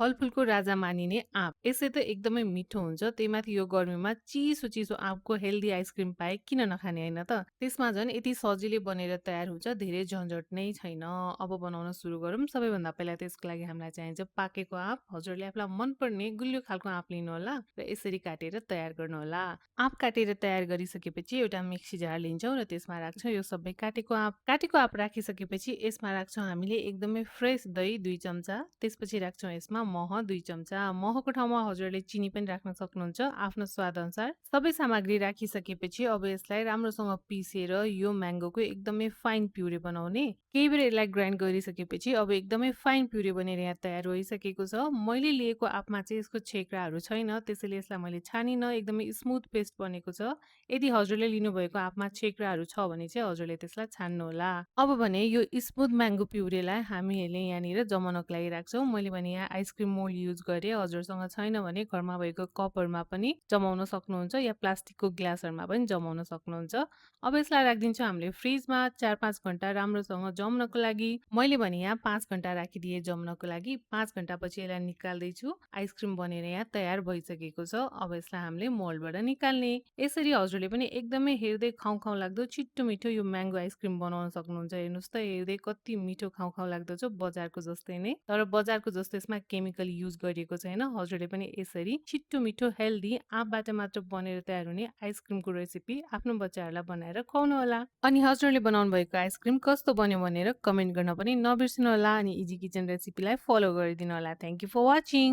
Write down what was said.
फलफुलको राजा मानिने आँप। यसै त एकदमै मिठो हुन्छ। त्यहीमाथि यो गर्मीमा चिसो आँपको हेल्दी आइसक्रिम पाए किन नखाने होइन त? त्यसमा झन् यति सजिलै बनेर तयार हुन्छ, धेरै झन्झट नै छैन। अब बनाउन सुरु गरौँ। सबैभन्दा पहिला त्यसको लागि हामीलाई चाहिन्छ पाकेको आँप। हजुरले आफूलाई मनपर्ने गुलियो खालको आँप लिनुहोला र यसरी काटेर तयार गर्नुहोला। आँप काटेर तयार गरिसकेपछि एउटा मिक्सी जार लिन्छौँ र त्यसमा राख्छौँ यो सबै काटेको आँप। काटेको आँप राखिसकेपछि यसमा राख्छौँ हामीले एकदमै फ्रेस दही 2 चम्चा। त्यसपछि राख्छौँ यसमा मह 2 चम्चा। महको ठाउँमा हजुरले चिनी पनि राख्न सक्नुहुन्छ आफ्नो स्वाद अनुसार। सबै सामग्री राखिसकेपछि अब यसलाई राम्रोसँग पिसेर यो म्याङ्गोको एकदमै फाइन प्युरे बनाउने। केही बेर यसलाई ग्राइन्ड गरिसकेपछि अब एकदमै फाइन प्युरे बनेर यहाँ तयार भइसकेको छ। मैले लिएको आँपमा चाहिँ यसको छेक्राहरू छैन, त्यसैले यसलाई मैले छानिनँ, एकदमै स्मुथ पेस्ट बनेको छ। यदि हजुरले लिनुभएको आँपमा छेक्राहरू छ भने चाहिँ हजुरले त्यसलाई छान्नुहोला। अब भने यो स्मुथ म्याङ्गो प्युरेलाई हामीले यहाँनिर जमाउनको लागि राख्छौँ। मैले भने यहाँ आइसक्रिम मोल्ड युज गरेँ। हजुरसँग छैन भने घरमा भएको कपहरूमा पनि जमाउन सक्नुहुन्छ या प्लास्टिकको ग्लासहरूमा पनि जमाउन सक्नुहुन्छ। अब यसलाई राखिदिन्छौँ हामीले फ्रिजमा 4-5 घण्टा राम्रोसँग जम्नको लागि। मैले भने यहाँ 5 घण्टा राखिदिएँ जम्नको लागि। 5 घण्टापछि यसलाई निकाल्दैछु। आइसक्रिम बनेर यहाँ तयार भइसकेको छ। अब यसलाई हामीले मोल्डबाट निकाल्ने। यसरी हजुरले पनि एकदमै हेर्दै खाउँ लाग्दो छिट्टो मिठो यो म्याङ्गो आइसक्रिम बनाउन सक्नुहुन्छ। हेर्नुहोस् त हेर्दै कति मिठो खाउँ लाग्दो छ, बजारको जस्तै नै। तर बजारको जस्तो यसमा केमिकल युज गरिएको छैन। हजुरले पनि यसरी छिट्टो मिठो हेल्दी आँपबाट मात्र बनेर तयार हुने आइसक्रिमको रेसिपी आफ्नो बच्चाहरूलाई बनाएर खुवाउनु होला। अनि हजुरले बनाउनु भएको आइसक्रिम कस्तो बन्यो भनेर कमेन्ट गर्न पनि नबिर्सनु होला। अनि इजी किचन रेसिपीलाई फलो गरिदिनु होला। Thank you for watching.